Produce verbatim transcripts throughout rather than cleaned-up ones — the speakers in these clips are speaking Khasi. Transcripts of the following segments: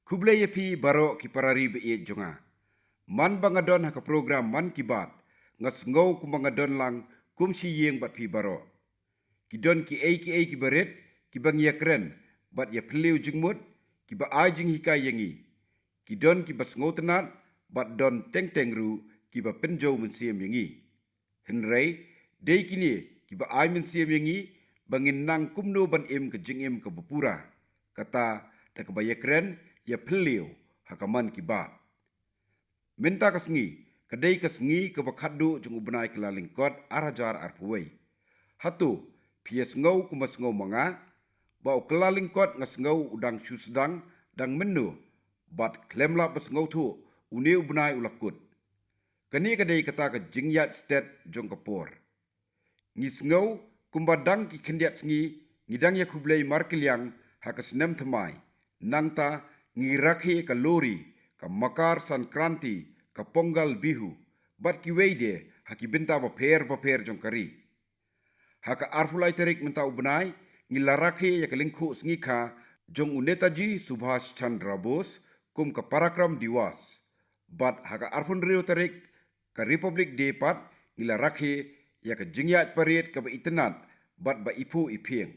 Khublei ïa phi baroh ki para ri ba ïeit jong nga. Man ba nga don ha ka program Mann Ki Baat, nga sngew kumba nga don lang kum shi ïing bad phi baroh. Ki don kiei kiei kiba rit, kiba ngi ïakren bad ïaphylliew jingmut, kiba ai jinghikai ïa ngi. Ki don kiba sngewtynnat bad don teng teng ruh kiba pynjaw mynsiem ïa ngi. Hynrei dei kine kiba ai mynsiem ïa ngi ba ngin nang kumno ban im ka jingim kaba pura, kata da kaba ïakren ïaphylliew ha ka Mann Ki Baat. Mynta ka sngi ka dei ka sngi kaba khatduh jong u bnai Kyllalyngkot ar hajar arphew wei. Hato phi ïa sngew kumba sngew ma nga ba u Kyllalyngkot nga sngew u dang shu sdang, dang mynno, bad khlem lah ba sngewthuh une u bnai u la kut. Kane ka dei kata ka jingïaid stet jong ka por. Ngi sngew kumba dang ki khyndiat sngi ngi dang ïakhublei markylliang ha ka snem thymmai. Nangta ngi rakhe ka Lohri, ka Makar Sankranti, ka Pongal Bihu bad kiwei de ha ki bynta bapher bapher jong ka ri. Ha ka arphew lai tarik mynta u bnai ngi la rakhe ïa ka lyngkhuh sngi kha jong u Netaji Subhash Chandra Bose kum ka Parakram Diwas. Bad ha ka arphew hynriew tarik, ka Republic Day pat, ngi la rakhe ïa ka jingïaid parade kaba itynnat bad ba iphuh iphieng.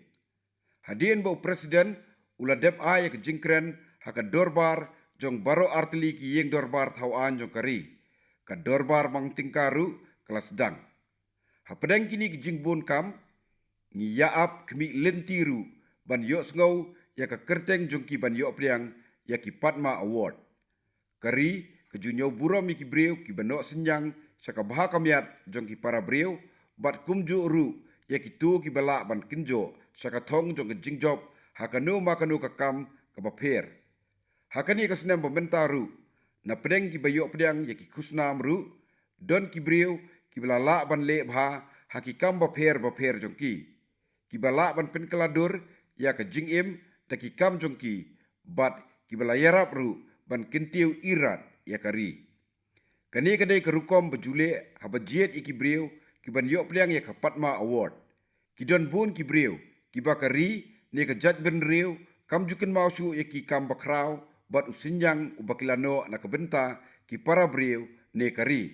Hadien ba u President u la dep ai ïa ka jingkren ha ka dorbar jong baroh artylli ki ïing dorbar thaw aiñ jong ka ri, ka dorbar mang tyngka ruh ka la sdang. Hapdeng kine ki jingbun kam ngi ïa ap khmih lynti ruh ban ïohsngew ïa ka kyrteng jong ki ban ïoh pdiang ïa ki Padma Award. Ka ri ka ju ñiew burom ïa ki briew kiba noh synñiang sha ka bha ka miat jong ki para briew, bad kumjuh ruh ïa kito kiba lah ban kynjoh sha ka thong jong ka jingjop ha kano ma kano ka kam kaba pher. Ha kane ka snem ba mynta ruh, na pdeng kiba ïoh pdiang ïa ki khusnam ruh, don ki briew kiba la lah ban leh bha ha ki kam bapher bapher jong ki, kiba lah ban pynkylla dur ïa ka jingim da ki kam jong ki, bad kiba la ïarap ruh ban kyntiew irat ïa ka ri. Kane ka dei ka rukom ba ju leh haba jied ïa ki briew kiban ïoh pdiang ïa ka Padma Award. Ki don bun ki briew kiba ka ri ne ka jaitbynriew kam ju kynmaw shuh ïa ki kam bakhraw bad u synñiang uba ki la noh na ka bynta ki para briew ne ka ri.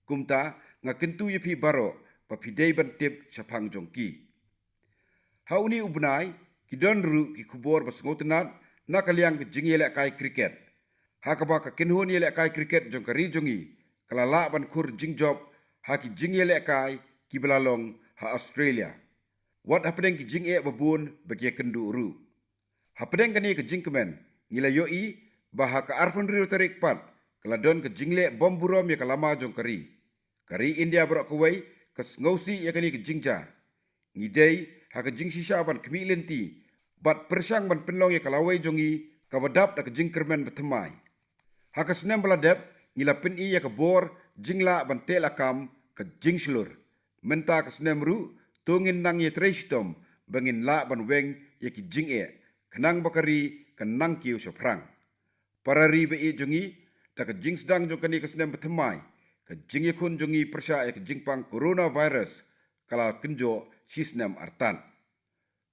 Kumta nga kyntu ïa phi baroh ba phi dei ban tip shaphang jong ki. Ha une u bnai ki don ruh ki khubor ba sngewtynnat na ka liang ka jingïalehkai cricket, ha kaba ka kynhun ïalehkai cricket jong ka ri jong ngi ka la lah ban khur jingjop ha ki jingïalehkai kiba la long ha Australia, wat hapdeng ki jingeh babun ba ki ïakynduh ruh. Hapdeng kane ka jingkmen ngi la ïohi ba ha ka arphew hynriew tarik pat ka la don ka jingleh bom burom ïa ka lama jong ka ri. Ka ri India baroh kawei ka sngewsih ïa kane ka jingjia. Ngi dei ha ka jingshisha ban khmih lynti bad pyrshang ban pynlong ïa ka lawei jong ngi kaba dap da ka jingkyrmen bathymmai. Ha ka snem ba la dep ngi la pyni ïa ka bor jinglah ban teh lakam, ka jingshlur. Mynta ka snem ruh to ngin nang ïatrei shitom ba ngin lah ban weng ïa ki jingeh, khnang ba ka ri kan nang kiew shaphrang. Para ri ba ïeit jong ngi, da ka jingsdang jong kane ka snem bathymmai, ka jingïakhun jong ngi pyrshah ïa ka jingpang coronavirus ka la kynjoh shisnem artat.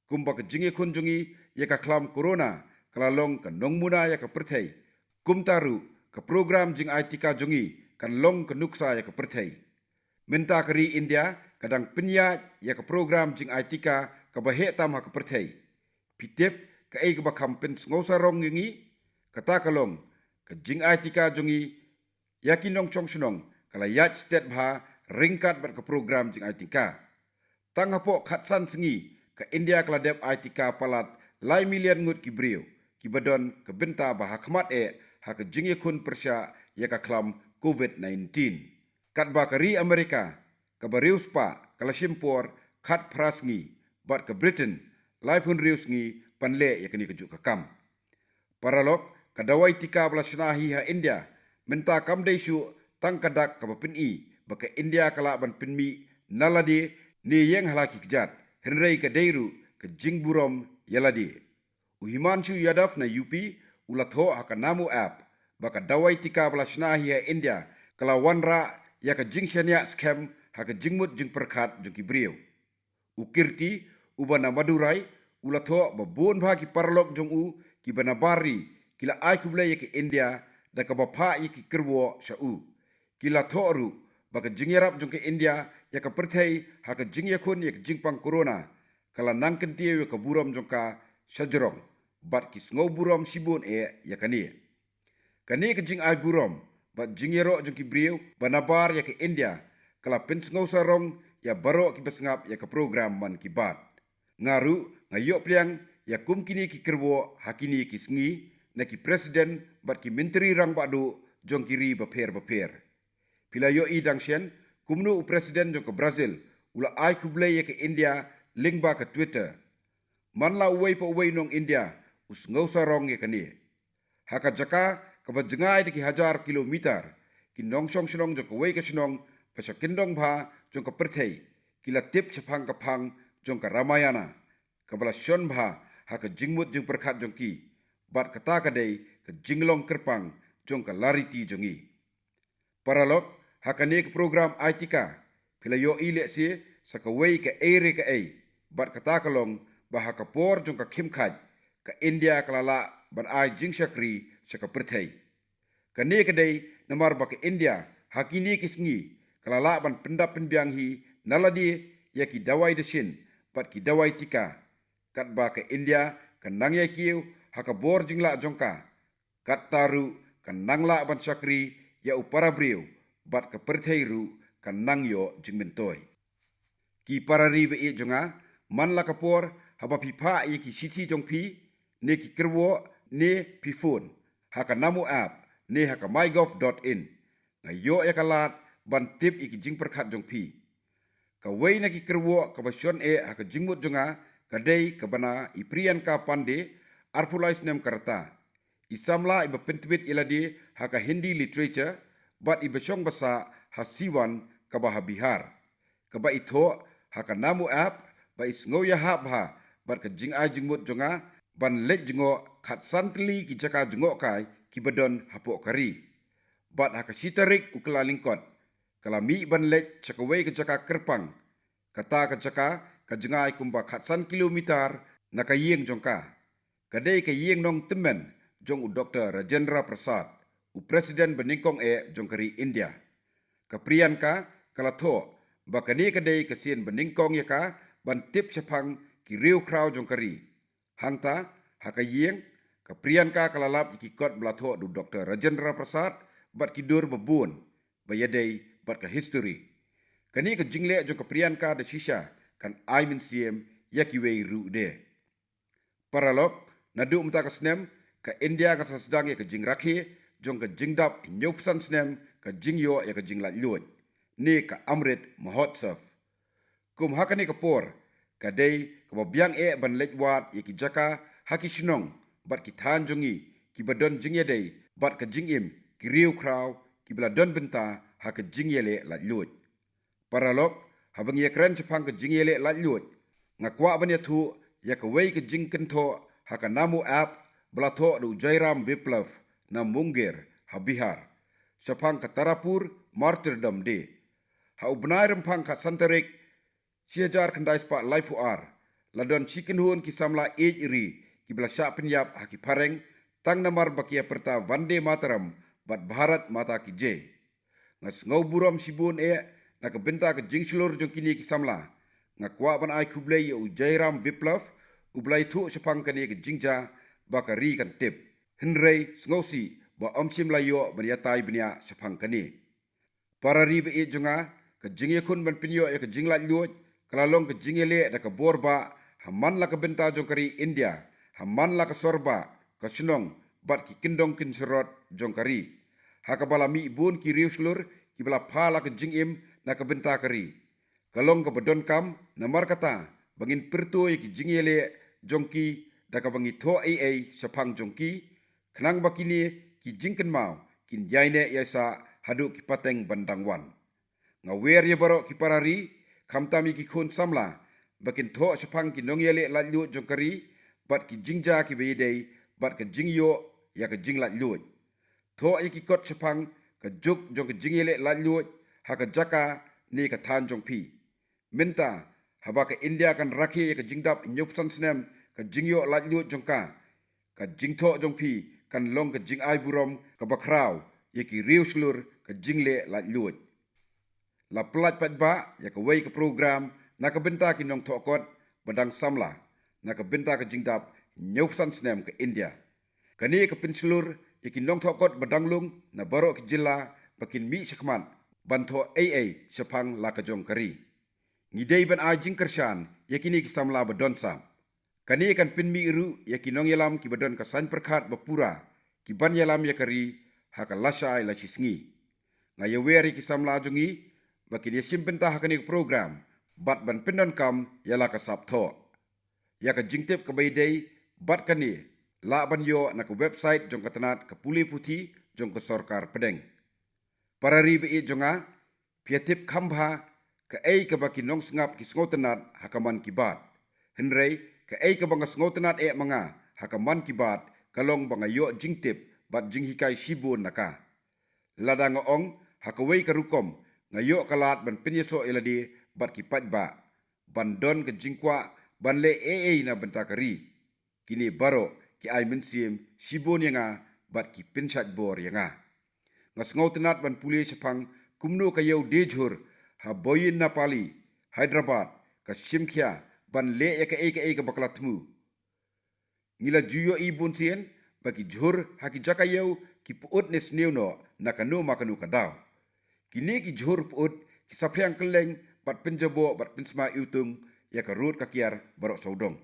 Kumba ka jingïakhun jong ngi ïa ka khlam corona ka la long ka nongmuna ïa ka pyrthei, kumta ruh ka program jingai tika jong ngi kan long ka nuksa ïa ka pyrthei. Mynta ka ri India ka dang pynïaid ïa ka program jingai tika kaba heh tam ha ka pyrthei. Phi tip kaei kaba kham pynsngewsarong ïa ngi? Kata ka long ka jingai tika jong ngi ïa ki nongshong shnong ka la ïaid stet bha ryngkat bad ka program jingai tika. Tang hapoh khatsan sngi ka India ka la dep ai tika palat lai million ngut ki briew kiba don ka bynta ba ha khmat eh ha ka jingïakhun pyrshah ïa ka khlam covid nineteen. Katba ka ri America kaba riewspah ka la shim por khatphra sngi, bad ka Britain laiphew hynriew sngi ban leh ïa kane kajuh ka kam. Paralok, ka dawai tika ba la shna hi ha India mynta kam dei shuh tang ka dak kaba pyni ba ka India ka lah ban pynmih na lade ne ïeng ha la ki kjat, hynrei ka dei ruh ka jingburom ïa lade. U Himanshu Yadav na U P u la thoh ha ka Namo app ba ka dawai tika ba la shna hi ha India ka la wanrah ïa ka jingshaniah skhem ha ka jingmut jingpyrkhat jong ki briew. U Kirti, uba na Madurai, u la thoh ba bun bha ki paralok jong u kiba na bar ri Ki la ai khublei ïa ka India da kaba phah ïa ki kyrwoh sha u. Ki la thoh ruh ba ka jingïarap jong ka India ïa ka pyrthei ha ka jingïakhun ïa ka jingpang corona ka la nang kyntiew ïa ka burom jong ka sha jrong, bad ki sngew burom shibun eh ïa kane. Kane ka jingai burom bad jingïaroh jong ki briew ba nabar ïa ka India ka la pynsngew sarong ïa baroh kiba sngap ïa ka program Mann Ki Baat. Nga ruh nga ïoh pdiang ïa kum kine ki kyrwoh ha kine ki sngi na ki president bad ki myntri rangbah duh jong ki ri bapher bapher. Phi la ïohi dang shen kumno u president jong ka Brazil u la ai khublei ïa ka India lyngba ka Twitter. Man la uwei pa uwei nong India u sngew sarong ïa kane. Ha ka jaka kaba jngai da ki hajar kilometer, ki nongshong shnong jong kawei ka shnong ba sha kyndong bha jong ka pyrthei ki la tip shaphang ka phang jong ka Ramayana kaba la shon bha ha ka jingmut jingpyrkhat jong ki, bad kata ka dei ka jinglong kyrpang jong ka lariti jong ngi. Paralok, ha kane ka program ai tika phi la ïohi lehse sa kawei ka ei re ka ei bad kata ka long ba ha ka por jong ka khim khait ka India ka la lah ban ai jingshakri sha ka pyrthei. Kane ka dei namar ba ka India ha kine ki sngi ka la lah ban pyndap pynbiang hi na lade ïa ki dawai dashin bad ki dawai tika, katba ka India ka nang ïa kiew ha ka bor jinglah jong ka. Katta ruh ka nang lah ban shakri ïa u para briew bad ka pyrthei ruh ka nang ïoh jingmyntoi. Ki para ri ba ïeit jong nga, man la ka por haba phi phah ïa ki shithi jong phi ne ki kyrwoh ne phi phone ha ka Namo app ne ha ka mygov dot in, nga ïoh ïa ka lad ban tip ïa ki jingpyrkhat jong phi. Kawei na ki kyrwoh kaba shon eh ha ka jingmut jong nga ka dei kaba na i Priyanka Pandey, arphew lai snem ka rta. I samla iba pyntbit ïa lade ha ka Hindi literature bad iba shong basa ha Siwan kaba ha Bihar. Kaba i thoh ha ka Namo app ba i sngew ïahap bha bad ka jingai jingmut jong nga ban leit jngoh khatsan tylli ki jaka jngohkai kiba don hapoh ka ri. Bad ha ka shi tarik u Kyllalyngkot ka la mih ban leit sha kawei ka jaka kyrpang. Kata ka jaka ka jngai kumba khatsan kilometer na ka ïing jong ka. Ka dei ka ïing nongtymmen jong u Doktor Rajendra Prasad, u president ba nyngkong eh jong ka ri India. Ka Priyanka ka la thoh ba kane ka dei ka sien ba nyngkong ïa ka ban tip shaphang ki riewkhraw jong ka ri. Hangta ha ka ïing ka Priyanka ka la lap ïa ki kot ba la thoh da u Doktor Rajendra Prasad bad ki dur ba bun ba ïadei bad ka history. Kane ka jingleh jong ka Priyanka da shisha kan ai mynsiem ïa kiwei ruh de. Paralok, naduh mynta ka snem ka India kan sa sdang ïa ka jingrakhe jong ka jingdap hynñiewphew san snem ka jingïoh ïa ka jinglaitluid ne ka Amrit Mahotsav. Kum ha kane ka por ka dei kaba biang eh ban leit wad ïa ki jaka ha ki shnong bad ki thaiñ jong ngi kiba don jingïadei bad ka jingim ki riewkhraw kiba la don bynta ha ka jingïaleh laitluid. Paralok, haba ngi ïakren shaphang ka jingïaleh laitluid, nga kwah ban ïathuh ïa kawei ka jingkynthoh ha ka Namo app ba la thoh da u Jairam Biplav na Munger ha Bihar shaphang ka Tarapur Martyrdom Day. Ha u bnai Rymphang khatsan tarik shi hajar khyndai spah laiphew ar la don shi kynhun ki samla ïeit ri kiba la shah pynïap ha ki phareng tang namar ba ki ïa pyrta Vande Mataram bad Bharat Mata Ki Jai. Nga sngew burom shibun eh na ka bynta ka jingshlur jong kine ki samla. Nga kwah ban ai khublei ïa u Jairam Biplav uba la ïathuh shaphang kane ka jingjia ba ka ri kan tip. Hynrei sngewsih ba ym shym la ïoh ban ïatai bniah shaphang kane. Para ri ba ïeit jong nga, ka jingïakhun ban pynïoh ïa ka jinglaitluid ka la long ka jingïaleh da ka bor ba ha man la ka bynta jong ka ri India, ha man la ka sor ba ka shnong bad ki kyndong kynsyrot jong ka ri. Ha kaba la mih bun ki riewshlur kiba la pha la ka jingim na ka bynta ka ri. Ka long kaba donkam namar kata ba ngin pyrto ïa ki jingïaleh jong ki da kaba ngi thoh ei ei shaphang jong ki, khnang ba kine ki jingkynmaw kin ïaineh ïaisah haduh ki pateng ban dang wan. Nga wer ïa baroh ki para ri, khamtam ïa ki khun samla, ba kin thoh shaphang ki nongïaleh laitluid jong ka ri bad ki jingjia kiba ïadei bad ka jingïoh ïa ka jinglaitluid. Thoh ïa ki kot shaphang ka juk jong ka jingïaleh laitluid ha ka jaka ne ka thaiñ jong phi. Mynta haba ka India kan rakhe ïa ka jingdap hynñiewphew san snem ka jingïoh laitluid jong ka, ka jingthoh jong phi kan long ka jingai burom kaba khraw ïa ki riew shlur ka jingleh laitluid. La pyllait paidbah ïa kawei ka program na ka bynta ki nongthoh kot ba dang samla na ka bynta ka jingdap hynñiewphew san snem ka India. Kane ka pynshlur ïa ki nongthoh kot ba dang lung na baroh ki jylla ba kin mih shakhmat ban thoh ei ei shaphang la ka jong ka ri. Ngi dei ban ai jingkyrshan ïa kine ki samla ba don sap. Kane kan pynmih ruh ïa ki nongïalam kiba don ka saiñ pyrkhat ba pura, kiban ïalam ïa ka ri ha ka lashai lashisngi. Nga ïawer ïa ki samla jong ngi ba kin ïashim bynta ha kane ka program bad ban pyndonkam ïa la ka sap thoh. Ïa ka jingtip kaba ïadei bad kane lah ban ïoh na ka website jong ka tnat ka pule puthi jong ka sorkar pdeng. Para ri ba ïeit jong nga, phi ïatip kham bha kaei kaba ki nongsngap ki sngewtynnat ha ka Mann Ki Baat. Hynrei kaei kaba nga sngewtynnat eh ma nga ha ka Mann Ki Baat ka long ba nga ïoh jingtip bad jinghikai shibun na ka. Lada nga ong ha kawei ka rukom, nga ïoh ka lad ban pynïasoh ïa lade bad ki paidbah ban don ka jingkwah ban leh ei ei na bynta ka ri. Kine baroh ki ai mynsiem shibun ïa nga bad ki pynshait bor ïa nga. Nga sngewtynnat ban pule shaphang kumno ka ïew diejhur ha Boyinapalli, Hyderabad ka shim khia ban leh ïa kaei kaei kaba ka la thmu. Ngi la ju ïohi bunsien ba ki jhur ha ki jaka ïew ki pyut ne sniew noh na kano ma kano ka daw. Kine ki jhur pyut ki saphriang kylleng bad pynjaboh bad pynsma iwtung ïa ka rud ka kiar baroh sawdong.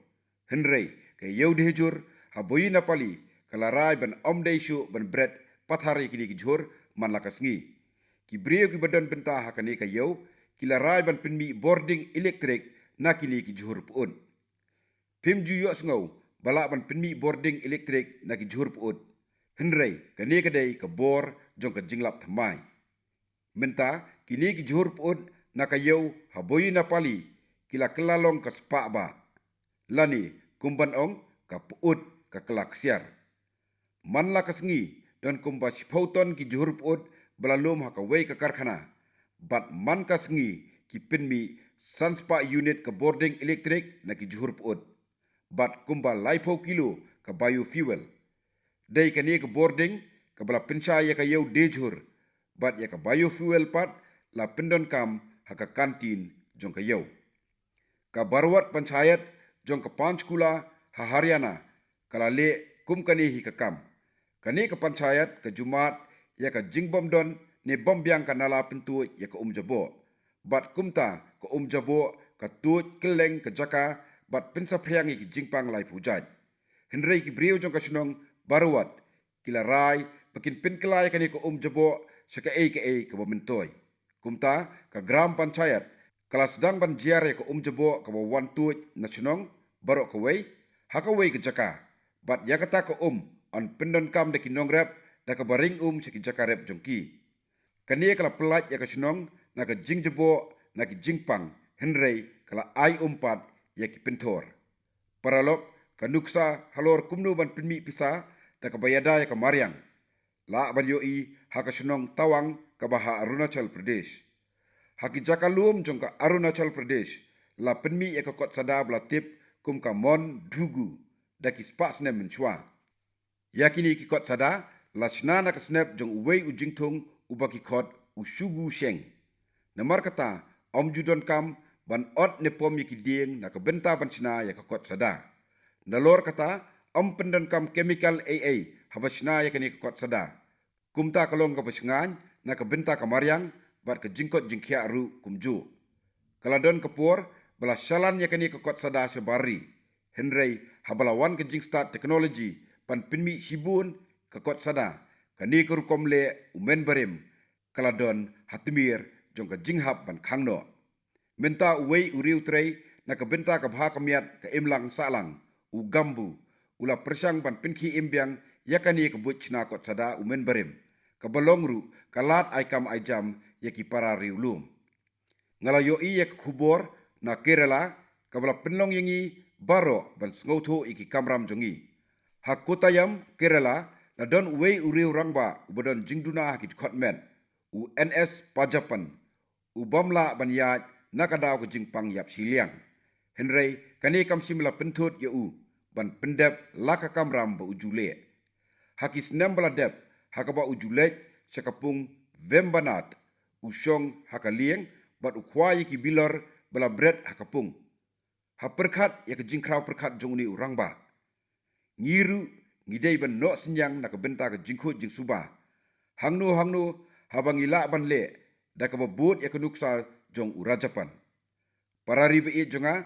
Hynrei ka ïew diejhur ha Boyinapalli ka la rai ban ym dei shuh ban bret pathar ïa kine ki jhur man la ka sngi. Ki briew kiba don bynta ha kane ka ïew ki la rai ban pynmih bording elektrik na kine ki jhur pyut. Phim ju ïohsngew ba lah ban pynmih bording elektrik na ki jhur pyut. Hynrei kane ka dei ka bor jong ka jinglap thymmai. Mynta kine ki jhur pyut na ka ïew ha Boyinapalli ki la kylla long ka spah bah. Lane kum ban ong ka pyut ka kylla ksiar. Man la ka sngi don kumba shiphew ton ki jhur pyut ba la lum ha kawei ka karkhana. Bad man ka sngi ki pynmih san spah unit ka bording elektrik na ki jhur pyut bad kumba laiphew kilo ka biofuel. Dei kane ka bording kaba la pynshai ïa ka ïew diejhur bad ïa ka biofuel pat la pyndonkam ha ka kantin jong ka ïew. Ka Barwat Panchayat jong ka Panchkula ha Haryana ka la leh kum kane hi ka kam. Kane ka panchayat ka ju mad ïa ka jingbym don ne bym biang ka nala pyntuid ïa ka um jaboh. Bad kumta ka um jaboh ka tuid kylleng ka jaka bad pynsaphriang ïa ki jingpang laiphew jait. Hynrei ki briew jong ka shnong Barwat ki la rai ba kin pynkylla ïa kane ka um jaboh sha kaei kaei kaba myntoi. Kumta ka Gram Panchayat ka la sdang ban jia ïa ka um jaboh kaba wan tuid na shnong baroh kawei ha kawei ka jaka. Bad ïa kata ka um yn pyndonkam da ki nongrep da kaba ring um sha ki jaka rep jong ki. Kane ka la pyllait ïa ka shnong na ka jingjaboh na ki jingpang, hynrei ka la ai um pat ïa ki pynthor. Paralok, ka nuksa halor kumno ban pynmih pisa da kaba ïada ïa ka mariang lah ban ïohi ha ka shnong Tawang kaba ha Arunachal Pradesh. Ha ki jaka lum jong ka Arunachal Pradesh la pynmih ïa ka kot sada ba la tip kum ka Mon Dhugu da ki spah snem mynshuwa. Ïa kine ki kot sada la shna na ka snep jong uwei u jingthung uba ki khot u Shugu Sheng. Namar kata ym ju donkam ban ot ne pom ïa ki dieng na ka bynta ban shna ïa ka kot sada. Nalor kata ym pyndonkam chemical ei ei haba shna ïa kane ka kot sada. Kumta ka long kaba shngaiñ na ka bynta ka mariang bad ka jingkoit jingkhiah ruh kumjuh. Ka la don ka por ba la shalan ïa kane ka kot sada shabar ri. Hynrei haba la wan ka jingstad technology ban pynmih shibun ka kot sada, kane ka rukom leh u men barim ka la don ha tmier jong ka jinghap ban khang noh. Mynta uwei u riewtrei na ka bynta ka bha ka miat ka imlang sahlang, u Gambu, u la pyrshang ban pynkhie im biang ïa kane ka buit shna kot sada u men barim, kaba long ruh ka lad ai kam ai jam ïa ki para riewlum. Nga la ïohi ïa ka khubor na Kerala kaba la pynlong ïa ngi baroh ban sngewthuh ïa ki kamram jong ngi. Ha Kottayam, Kerala, la don uwei u riew rangbah uba don jingduna ha ki dkhot met, u N S Pajappan, u bym lah ban ïaid na ka daw ka jingpang ïap shiliang. Hynrei kane kam shym la pynthut ïa u ban pyndep la ka kamram ba u ju leh. Ha ki snem ba la dep, ha kaba u ju leit sha ka pung Vembanad, u shong ha ka lieng bad u khwai ïa ki bilor ba la bret ha ka pung. Ha pyrkhat ïa ka jingkhraw pyrkhat jong une u rangbah, ngi ruh ngi dei ban noh synñiang na ka bynta ka jingkhuid jingsuba. Hangno hangno haba ngi lah ban leh da kaba bud ïa ka nuksa jong u Rajapan. Para ri ba ïeit jong nga,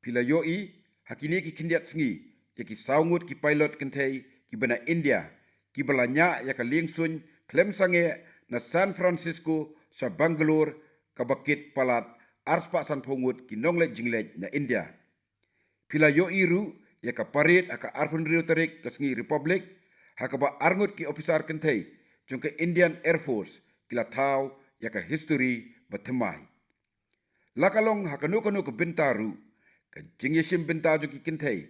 phi la ïohi ha kine ki khyndiat sngi ïa ki saw ngut ki pilot kynthei kiba na India, kiba la ñiah ïa ka lieng suiñ khlem sangeh na San Francisco sha Bangalore, kaba kit palat arspah sanphew ngut ki nongleit jingleit na India. Phi la ïohi ruh ïa ka parade ha ka arphew hynriew tarik ka sngi Republic, ha kaba arngut ki ophisar kynthei jong ka Indian Air Force ki la thaw ïa ka history ba thymmai. La ka long ha kano kano ka bynta ruh, ka jingïashim bynta jong ki kynthei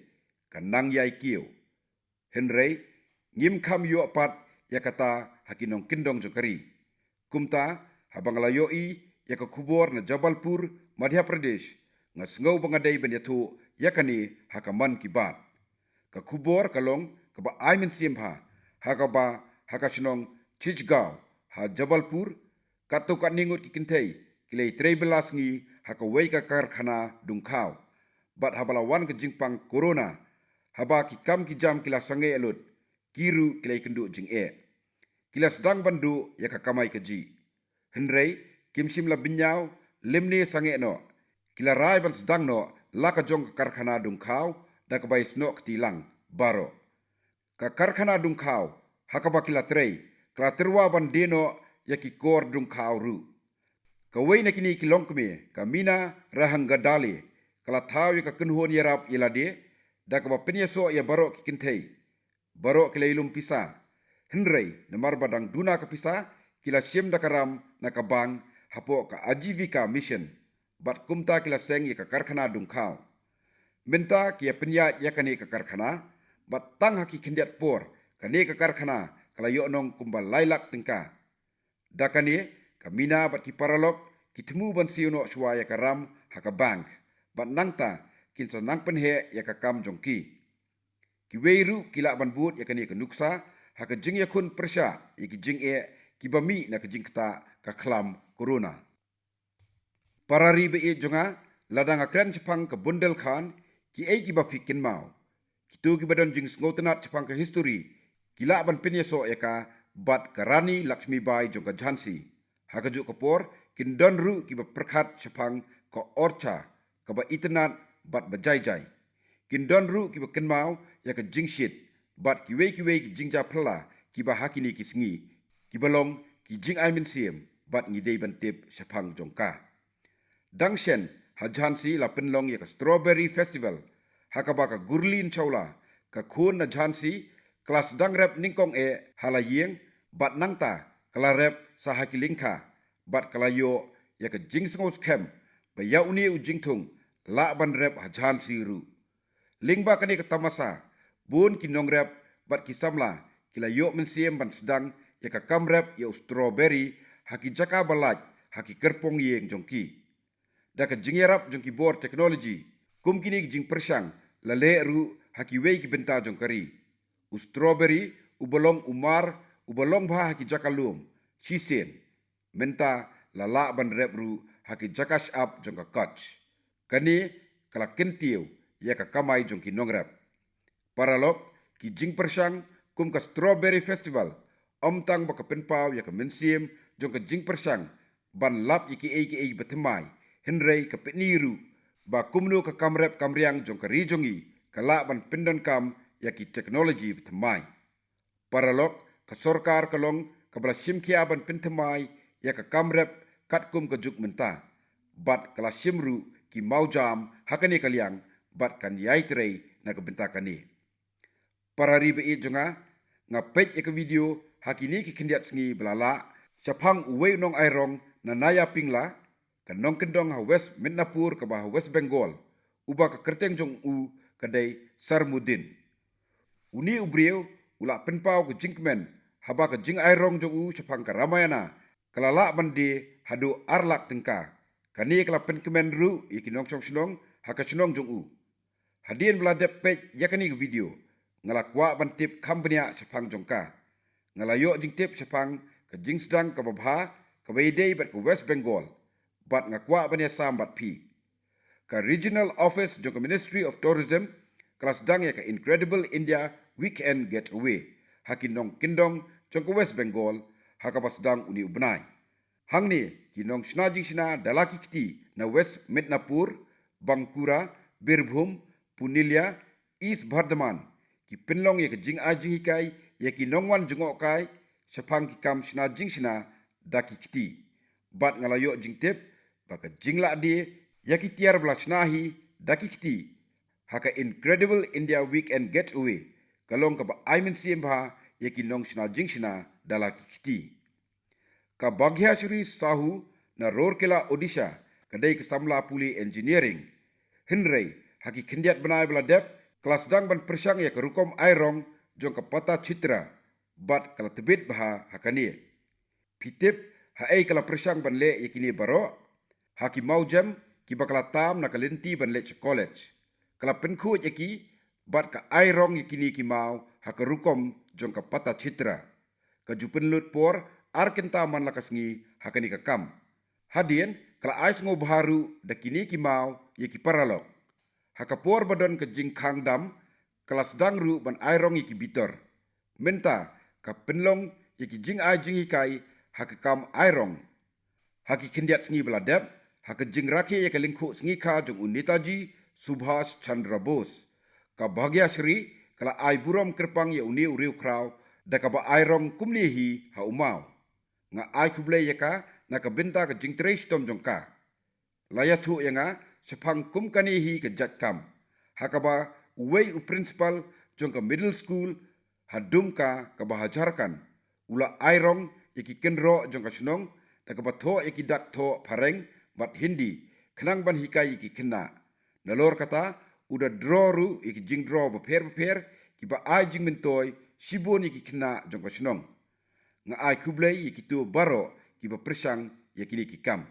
ka nang ïai kiew. Hynrei ngim kham ïoh pat ïa kata ha ki nongkyndong jong ka ri. Kumta, haba nga la ïohi ïa ka khubor na Jabalpur, Madhya Pradesh, nga sngew ba nga dei ban ïathuh ïa kane ha ka Mann Ki Baat. Ka khubor ka long kaba ai mynsiem bha, ha kaba ha ka shnong Chichgaon ha Jabalpur, katto katne ngut ki kynthei ki la ïatrei bylla sngi ha kawei ka karkhana dungkhaw. Bad haba la wan ka jingpang corona, haba ki kam ki jam ki la sangeh lut, ki ruh ki la ïakynduh jingeh. Ki la sdang ban duh ïa ka kamai kajih. Hynrei kim shym la bynñiaw lymne sangeh noh. Ki la rai ban sdang noh la ka jong ka karkhana dungkhaw da kaba ïasnoh kti lang baroh. Ka karkhana dungkhaw ha kaba ki la trei ka la tyrwa ban die noh ïa ki kor dungkhaw ruh. Kawei na kine ki longkmie, ka Mina Rahangadale, ka la thaw ïa ka kynhun ïarap ïa lade da kaba pynïasoh ïa baroh ki kynthei. Baroh ki la ïalum pisa. Hynrei namar ba dang duna ka pisa, ki la shim da ka ram na ka bank hapoh ka Ajivika Mission. Bad kumta ki la seng ïa ka karkhana dungkhaw. Mynta ki ïa pynïaid ïa kane ka karkhana, bad tang ha ki khyndiat por kane ka karkhana ka la ïoh nong kumba lai lak tyngka. Da kane, ka Mina bad ki paralok ki thmu ban siew noh shuwa ïa ka ram ha ka bank. Bad nangta kin sa nang pynheh ïa ka kam jong ki. Kiwei ruh ki lah ban bud ïa kane ka nuksa ha ka jingïakhun pyrshah ïa ki jingeh kiba mih na ka jingktah ka khlam corona. Para ri ba ïeit jong nga, lada nga kren shaphang ka Bundelkhand, kiei kiba phi kynmaw? Kito kiba don jingsngewtynnat shaphang ka history ki lah ban pynïasoh ïa ka bad ka Rani Lakshmibai jong ka Jhansi. Ha kajuh ka por, kin don ruh kiba pyrkhat shaphang ka Orcha kaba itynnat bad ba jai jai. Kin don ruh kiba kynmaw ïa ka jingshit bad kiwei kiwei ki jingjia phylla kiba ha kine ki sngi, kiba long ki jingai mynsiem bad ngi dei ban tip shaphang jong ka. Dang shen, ha Jhansi la pynlong ïa ka Strawberry Festival, ha kaba ka Gurleen Chawla, ka khun na Jhansi, ka la sdang rep nyngkong eh ha la ïing, bad nangta ka la rep sa ha ki lyngkha, bad ka la ïoh ïa ka jingsngewskhem ba ïa une u jingthung lah ban rep ha Jhansi ruh. Lyngba kane ka tamasa, bun ki nongrep bad ki samla ki la ïoh mynsiem ban sdang ïa ka kam rep ïa u Strawberry ha ki jaka ba lait ha ki kyrpong ïing jong ki. Da ka jingïarap jong ki bor technology, kum kine ki jingpyrshang la leh ruh ha kiwei ki bynta jong ka ri. U Strawberry uba long u mar uba long bha ha ki jaka lum shisien, mynta la lah ban rep ruh ha ki jaka shyiap jong ka Kutch. Kane ka la kyntiew ïa ka kamai jong ki nongrep. Paralok, ki jingpyrshang kum ka Strawberry Festival ym tang ba ka pynpaw ïa ka mynsiem jong ka jingpyrshang ban lap ïa kiei kiei ba thymmai, hynrei ka pyni ruh ba kumno ka kam rep kam riang jong ka ri jong ngi ka lah ban pyndonkam ïa ki technology ba thymmai. Paralok, ka sorkar ka long kaba la shim khia ban pynthymmai ïa ka kam rep katkum ka juk mynta, bad ka la shim ruh ki mawjam ha kane ka liang, bad kan ïai trei na ka bynta kane. Para ri ba ïeit jong nga, nga peit ïa ka video ha kine ki khyndiat sngi ba la lah shaphang uwei u nongai rong na Naya Pingla, ka nongkyndong ha West Midnapur kaba ha West Bengal, uba ka kyrteng jong u ka dei Sarmuddin. Une u briew u la pynpaw ka jingkmen haba ka jingai rong jong u shaphang ka Ramayana ka la lah ban die haduh ar lak tyngka. Kane ka la pynkmen ruh ïa ki nongshong shnong ha ka shnong jong u. Hadien ba la dep peit ïa kane ka video, Nga la kwah ban tip kham bniah shaphang jong ka. Nga la ïoh jingtip shaphang ka jingsdang kaba bha kaba ïadei bad ka West Bengal, bad nga kwah ban ïasam bad phi. Ka Regional Office jong ka Ministry of Tourism ka la sdang ïa ka Incredible India Weekend Getaway ha ki nongkyndong jong ka West Bengal ha kaba sdang une u bnai. Hangne ki nongshna jingshna da la ki kti na West Midnapur, Bankura, Birbhum, Purulia, East Bardhaman ki pynlong ïa ka jingai jinghikai ïa ki nongwan jngohkai shaphang ki kam shna jingshna da ki kti. Bad nga la ïoh jingtip ba ka jinglah die ïa ki tiar ba la shna hi da ki kti ha ka Incredible India Weekend Getaway ka long kaba ai mynsiem bha ïa ki nongshna jingshna da la ki kti. Ka Bhagyashree Sahu na Rourkela, Odisha ka dei ka samla pule engineering. Hynrei ha ki khyndiat bnai ba la dep ka la sdang ban pyrshang ïa ka rukom ai rong jong ka Pattachitra bad ka la tbit bha ha kane. Phi tip haei ka la pyrshang ban leh ïa kine baroh? Ha ki mawjem kiba ka la tam na ka lynti ban leit sha college. Ka la pynkhuid ïa ki bad ka ai rong ïa kine ki maw ha ka rukom jong ka Pattachitra. Ka ju pynlut por ar kynta man la ka sngi ha kane ka kam. Hadien ka la ai sngewbha ruh da kine ki maw ïa ki paralok. Ha ka por ba don ka jingkhang dam ka la sdang ruh ban ai rong ïa ki bitor. Mynta ka pynlong ïa ki jingai jinghikai ha ka kam ai rong. Ha ki khyndiat sngi ba la dep ha ka jingrakhe ïa ka lyngkhuh sngi kha jong u Netaji Subhash Chandra Bose, ka Bhagyashree ka la ai burom kyrpang ïa une u riewkhraw da kaba ai rong kumne hi ha u maw. Nga ai khublei ïa ka na ka bynta ka jingtrei shitom jong ka. La ïathuh ïa nga shaphang kum kane hi ka jait kam ha kaba uwei u principal jong ka middle school ha Dumka kaba ha Jharkhand u la ai rong ïa ki kynroh jong ka shnong da kaba thoh ïa ki dak thoh phareng bad Hindi khnang ban hikai ïa ki khynnah. Nalor kata u da draw ruh ïa ki jingdraw bapher bapher kiba ai jingmyntoi shibun ïa ki khynnah jong ka shnong. Nga ai khublei ïa kito baroh kiba pyrshang ïa kine ki kam.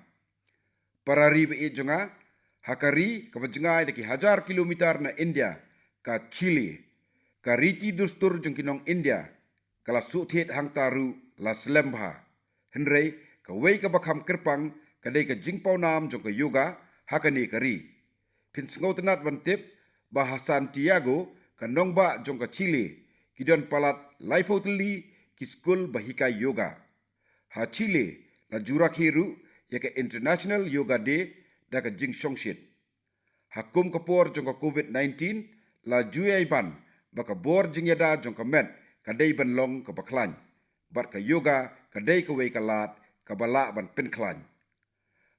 Para ri ba ïeit jong nga, ha ka ri kaba jngai da ki hajar kilometer na India, ka Chile, ka riti dustur jong ki nong India ka la shu thied hangta ruh la slem bha. Hynrei kawei kaba kham kyrpang ka dei ka jingpawnam jong ka yoga ha kane ka ri. Phin sngewtynnat ban tip ba ha Santiago, ka nongbah jong ka Chile, ki don palat laiphew tylli ki skul ba hikai yoga. Ha Chile la ju rakhe ruh ïa ka International Yoga Day da ka jingshongshit. Ha kum ka por jong ka covid nineteen la ju ïai ban ba ka bor jingïada jong ka met ka dei ban long kaba khlaiñ bad ka yoga ka dei kawei ka lad kaba lah ban pynkhlaiñ.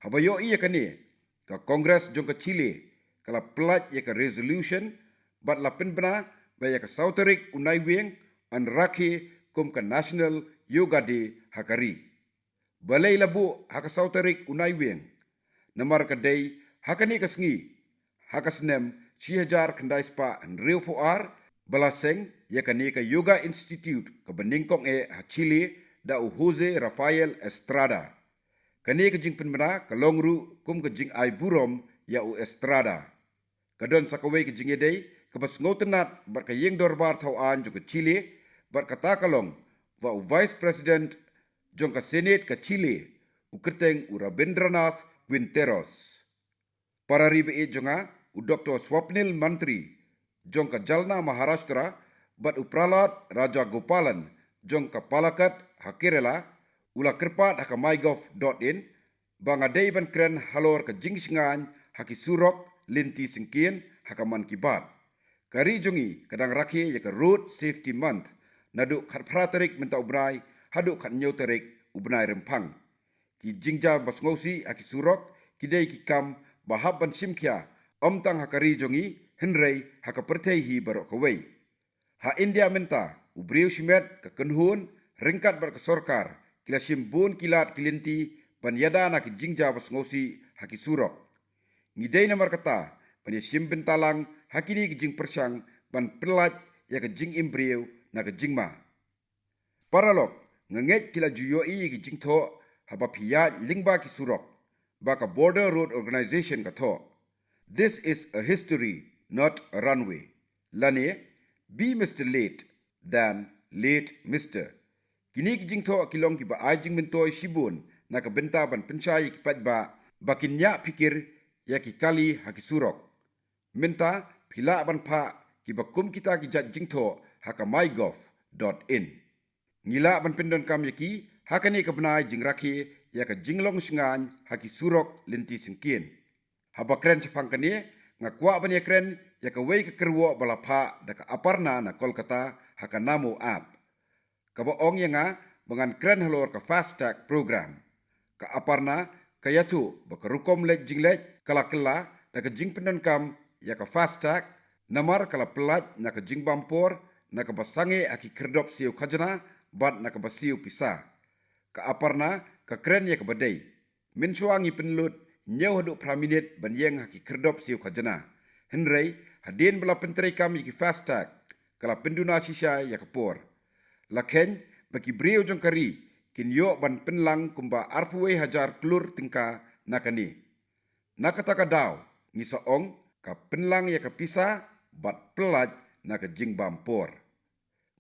Haba ïohi ïa kane, ka Congress jong ka Chile ka la pyllait ïa ka resolution bad la pynbna ba ïa ka saw tarik u Naiwieng yn rakhe kum ka National Yoga Day ha ka ri. Balei la buh ha ka saw tarik u Naiwieng? Namar ka dei ha kane ka sngi ha ka snem shi hajar khyndai spah hynriewphew ar ba la seng ïa kane ka Yoga Institute kaba nyngkong eh ha Chile da u Jose Rafael Estrada. Kane ka jingpynbna ka long ruh kum ka jingai burom ïa u Estrada. Ka don sa kawei ka jingïadei kaba sngewtynnat bad ka ïing dorbar thaw aiñ jong ka Chile bad kata ka long ba u Vice President jong ka Senate ka Chile, u kyrteng u Rabindranath Quinteros. Para ri ba ïeit jong nga, u Doktor Swapnil Mantri jong ka Jalna, Maharashtra bad u Prahlad Rajagopalan jong ka Palakkad ha Kerala u la kyrpad ha ka mygov dot in ba nga dei ban kren halor ka jingshngaiñ ha ki surok lynti syngkien ha ka Mann Ki Baat. Ka ri jong ngi ka dang rakhe ïa ka Road Safety Month naduh khatphra tarik mynta u bnai haduh khathynñiew tarik u bnai Rymphang. Ki jingjia ba sngewsih ha ki surok ki dei ki kam ba hap ban shim khia, ym tang ha ka ri jong ngi hynrei ha ka pyrthei hi baroh kawei. Ha India mynta, u briew shimet, ka kynhun ryngkat bad ka sorkar ki la shim bun ki lad ki lynti ban ïada na ki jingjia ba sngewsih ha ki surok. Ngi dei namar kata ban ïashim bynta lang ha kine ki jingpyrshang ban pyllait ïa ka jingim briew na ka jingma. Paralok, nga ngeit ki la ju ïohi ïa ki jingthoh haba phi ïaid lyngba ki surok ba ka Border Road Organisation ka thoh, "This is a history, not a runway." Lane, Be Mister Late than Late Mister. Kine ki jingthoh ki long kiba ai jingmyntoi shibun na ka bynta ban pynshai ïa ki paidbah ba kin ñiah phikir ïa ki kali ha ki surok. Mynta phi lah ban phah kiba kum kita ki jait jingthoh ha ka mygov dot in. Ngi lah ban pyndonkam ïa ki ha kane ka bnai jingrakhe ïa ka jinglong shngaiñ ha ki surok lynti syngkien. Haba kren shaphang kane, nga kwah ban ïakren ïa kawei ka kyrwoh ba la phah da ka Aparna na Kolkata ha ka Namo app, kaba ong ïa nga ba ngan kren halor ka FASTag program. Ka Aparna ka ïathuh ba ka rukom leit jingleit ka la kylla da ka jingpyndonkam ïa ka FASTag, namar ka la pyllait na ka jingbam por, na kaba sangeh ha ki khyrdop siew khajna bad na kaba siew pisa. Ka Aparna ka kren ïa kaba dei, mynshuwa ngi pynlut hynñiew haduh phra minit ban ïeng ha ki khyrdop siew khajna. Hynrei hadien ba la pyntreikam ïa ki FASTag, ka la pynduna shisha ïa ka por. La kheiñ ba ki briew jong ka ri kin ïoh ban pynlang kumba arphew wei hajar klur tyngka na kane. Na kata ka daw, ngi sa ong, ka pynlang ïa ka pisa bad pyllait na ka jingbam por.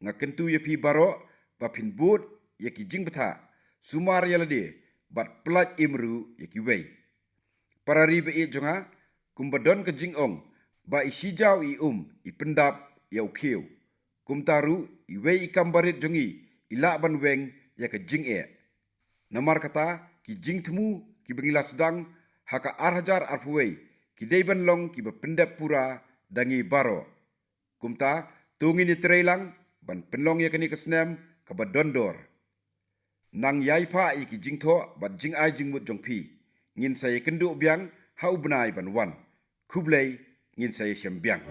Nga kyntu ïa phi baroh ba phin bud ïa ki jingbthah, sumar ïa lade bad pyllait im ruh ïa kiwei. Para ri ba ïeit jong nga, kumba don ka jingong ba i shijaw i um i pyndap ïa u khiew, kumta ruh iwei i kam barit jong ngi i lah ban weng ïa ka jingeh. Namar kata, ki jingthmu kiba ngi la sdang ha ka ar hajar arphew wei ki dei ban long kiba pyndep pura da ngi baroh. Kumta, to ngin ïatreilang ban pynlong ïa kane ka snem kaba don dor. Nang ïai phah ïa ki jingthoh bad jingai jingmut jong phi. Ngin sa ïakynduh biang ha u bnai ban wan. Khublei, ngin sa ïashem biang.